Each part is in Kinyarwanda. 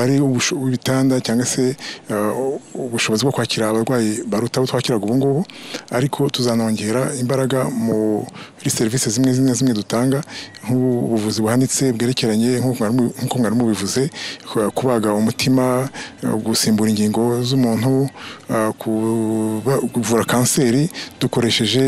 Umubare w'ibitanda cyangwa se ubushobozi bwo kwakira abarwayi baruta abo twakiraga ubu ngubu, ariko tuzanongera imbaraga muri serivisi zimwe zimwe zimwe dutanga, nk'ubuvuzi buhanitse bwerekeranye nk'uko mwari mubivuze, kubaga umutima, gusimbura ingingo z'umuntu, kuvura kanseri dukoresheje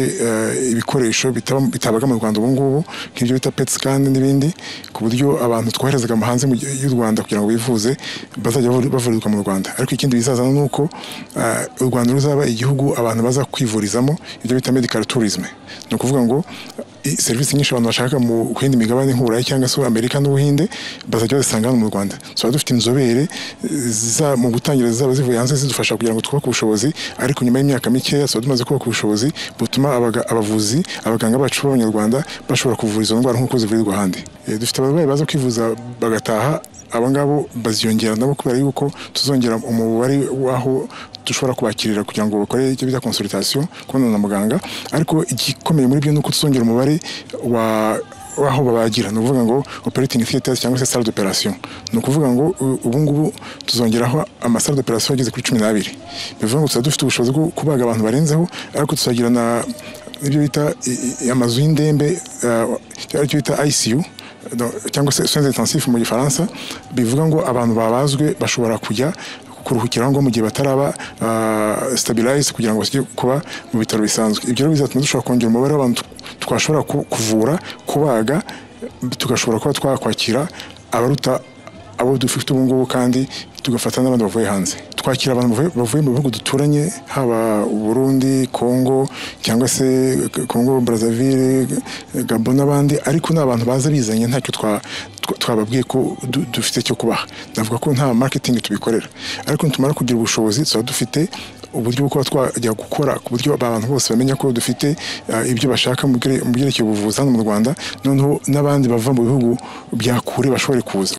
ibikoresho bitabaga mu Rwanda ubu ngubu, nk'ibyo bita PET scan n'ibindi, ku buryo abantu twoherezaga hanze y'u Rwanda kugira ngo bivuze bazajya bavurirwa mu Rwanda. Ariko ikindi bizazana ni uko u Rwanda ruzaba igihugu abantu baza kwivurizamo, ibyo bita medical tourism. Ni ukuvuga ngo serivisi nyinshi abantu bashaka mu yindi migabane nk'Uburayi cyangwa se Amerika n'Ubuhinde bazajya bazisanga hano mu Rwanda. Tuba dufite inzobere mu gutangira zizaba zivuye hanze zidufasha kugira ngo twubake ubushobozi, ariko nyuma y'imyaka mikeya tuba tumaze kubaka ubushobozi butuma abavuzi, abaganga bacu b'Abanyarwanda bashobora kuvura izo ndwara nk'uko zivurirwa ahandi. Dufite abarwayi baza kwivuza bagataha, abo ngabo baziyongera nabo kubera yuko tuzongera umubare w'aho dushobora kubakirira kugira ngo bakore icyo bita consultation, kubonana na muganga. Ariko igikomeye muri byo ni uko tuzongera umubare w'aho babagira, ni ukuvuga ngo operating theaters cyangwa se salle d'opération. Ni ukuvuga ngo ubu ngubu tuzongeraho amasalle d'opération ageze kuri 12, bivuga ngo tuzaba dufite ubushobozi bwo kubaga abantu barenzeho, ariko tuzagira na ibyo bita amazu y'indembe, aricyo bita ICU cyangwa se soins intensifs mu Gifaransa, bivuga ngo abantu babazwe bashobora kujya kuruhukira ngo mu gihe bataraba stabilize kugira ngo bajye kuba mu bitaro bisanzwe. Ibyo rero bizatuma dushobora kongera umubare w'abantu twashobora kuvura, kubaga, tugashobora kuba twakwakira abaruta abo dufite ubu ngubu, kandi tugafata n'abandi bavuye hanze. Twakira abantu bavuye mu bihugu duturanye, haba Burundi, Congo cyangwa se Congo Brazzaville, Gabon n'abandi, ariko ni abantu baza bizanye, ntacyo twababwiye ko dufite cyo kubaha. Navuga ko nta marketing tubikorera, ariko nitumara kugira ubushobozi tuzaba dufite uburyo bwo kuba twajya gukora ku buryo abantu bose bamenya ko dufite ibyo bashaka mu byerekeye ubuvuzi hano mu Rwanda, noneho n'abandi bava mu bihugu bya kure bashobore kuza.